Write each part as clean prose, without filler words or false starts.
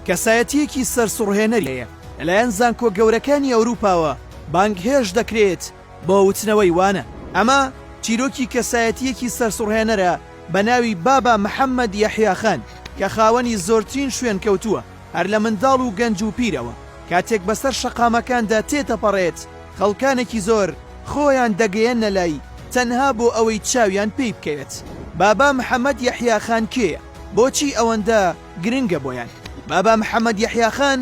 کەسایەتییەکی سەرسوڕهێنەری هەیە، لەلایەن زانکۆ گەورەکانی ئەوروپاوە بانگهێشت دەکرێت بۆ وتنەوەی وانە. ئەمە چیرۆکی کەسایەتییەکی سەرسوڕهێنەرە بە ناوی بابا محەمەد یەحیا خان کە خاوەنی زۆرترین شوێنکەوتووە هەر لە منداڵ و گەنج و پیرەوە. کاتێک بەسەر شەقامەکاندا تێدەپەڕێت خەڵکانێکی زۆر خۆیان دەگەیەننە لای تەنها بۆ ئەوەی چاویان پێی بکەوێت. بابا محەمەد یەحیا خان کێیە؟ بۆچی ئەوەندە گرنگە بۆیان؟ بابا محەمەد یەحیا خان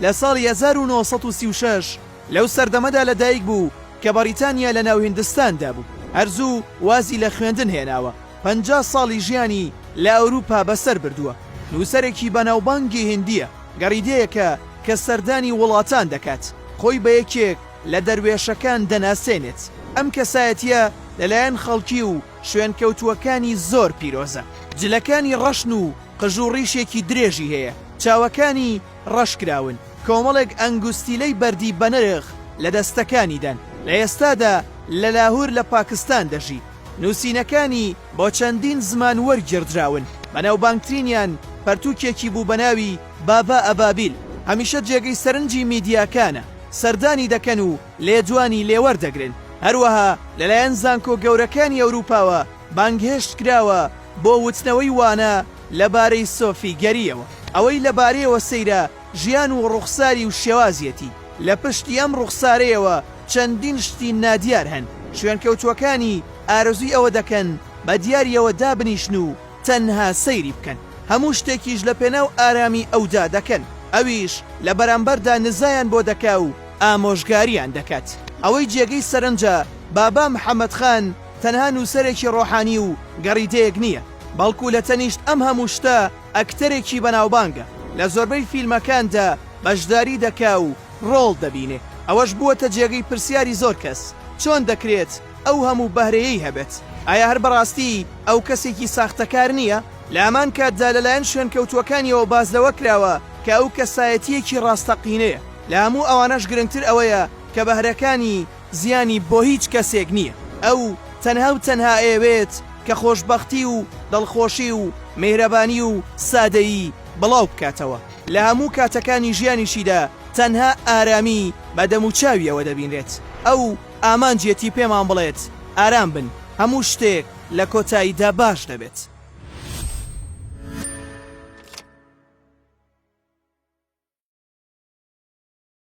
لە ساڵی 1936 لەو سەردەمەدا لەدایک بوو کە بەڕیتانیا لەناو هیندستاندا بوو. هەر زوو وازی لە خوێندن هێناوە. 50 ساڵی ژیانی لە ئەوروپا بەسەر بردووە. نووسەرێکی بەناوبانگی هیندییە. گەڕیدەیەکە کە سەردانی وڵاتان دەکات. خۆی بە یەکێک لە دەروێشەکان دەناسێنێت. ئەم کەسایەتییە لەلایەن خەڵکی و شوێنکەوتووەکانی زۆر پیرۆزە. جلەکانی ڕەشن و قژ و ڕیشێکی درێژی هەیە. چاوەکانی ڕەش کراون. کۆمەڵێک ئەنگوستیلەی بەردی بەنرخ لە دەستەکانیدان. لە ئێستادا لە لاهور لە پاکستان دەژی. نووسینەکانی بۆ چەندین زمان وەرگێڕدراون، بەناوبانگترینیان پەرتووکێکی بوو بەناوی بابا ئەبابیل، هەمیشە جێگەی سەرنجی میدیاکانە، سەردانی دەکەن و لێدوانی لێوەردەگرن، هەروەها لەلایەن زانکۆ گەورەکانی ئەوروپاوە بانگهێشت کراوە بۆ وتنەوەی وانە لەبارەی سۆفیگەرییەوە. ئەوەی لەبارەیەوە سەیرە ژیان و ڕوخساری و شێوازیەتی، لە پشتی ئەم ڕوخسارەیەوە چەندین شتی نادیار هەن، شوێنکەوتووەکانی ئارەزووی ئەوە دەکەن بە دیاریەوە دابنیشن و تەنها سەیری بکەن، هەموو شتێکیش لە پێناو ئارامی ئەودا دەکەن، ئەویش لە بەرامبەردا نزایان بۆ دەکا و ئامۆژگاریان دەکات. ئەوەی جێگەی سەرنجە بابا محەمەد خان تەنها نووسەرێکی ڕۆحانی و گەڕیدەیەک نییە، بەڵکو لە تەنیشت ئەم هەموو شتە ئەکتەرێکی بەناوبانگە، لە زۆربەی فیلمەکاندا بەشداری دەکا و ڕۆڵ دەبینێ، ئەوەش بووەتە جێگەی پرسیاری زۆر کەس، چۆن دەکرێت ئەو هەموو بەهرەیەی هەبێت؟ ئایا هەر بەڕاستی ئەو کەسێکی ساختەکار نییە؟ لە هەمان کاتدا لەلایەن شوێنکەوتووەکانیەوە باس لەوە کراوە کە ئەو کەسایەتییەکی ڕاستەقینەیە، لە هەموو ئەوانەش گرنگتر ئەوەیە کە بەهرەکانی زیانی بۆ هیچ کەسێک نییە، ئەو تەنها و تەنها ئەیەوێت کە خۆشبەختی و دڵخۆشی و میهرەبانی و سادەیی بڵاو بکاتەوە، لە هەموو کاتەکانی ژیانیشیدا تەنها ئارامی بە دەموچاویەوە دەبینرێت، ئەو ئامانجیەتی پێمان بڵێت ئارام بن، هەموو شتێک لە کۆتاییدا باش دەبێت.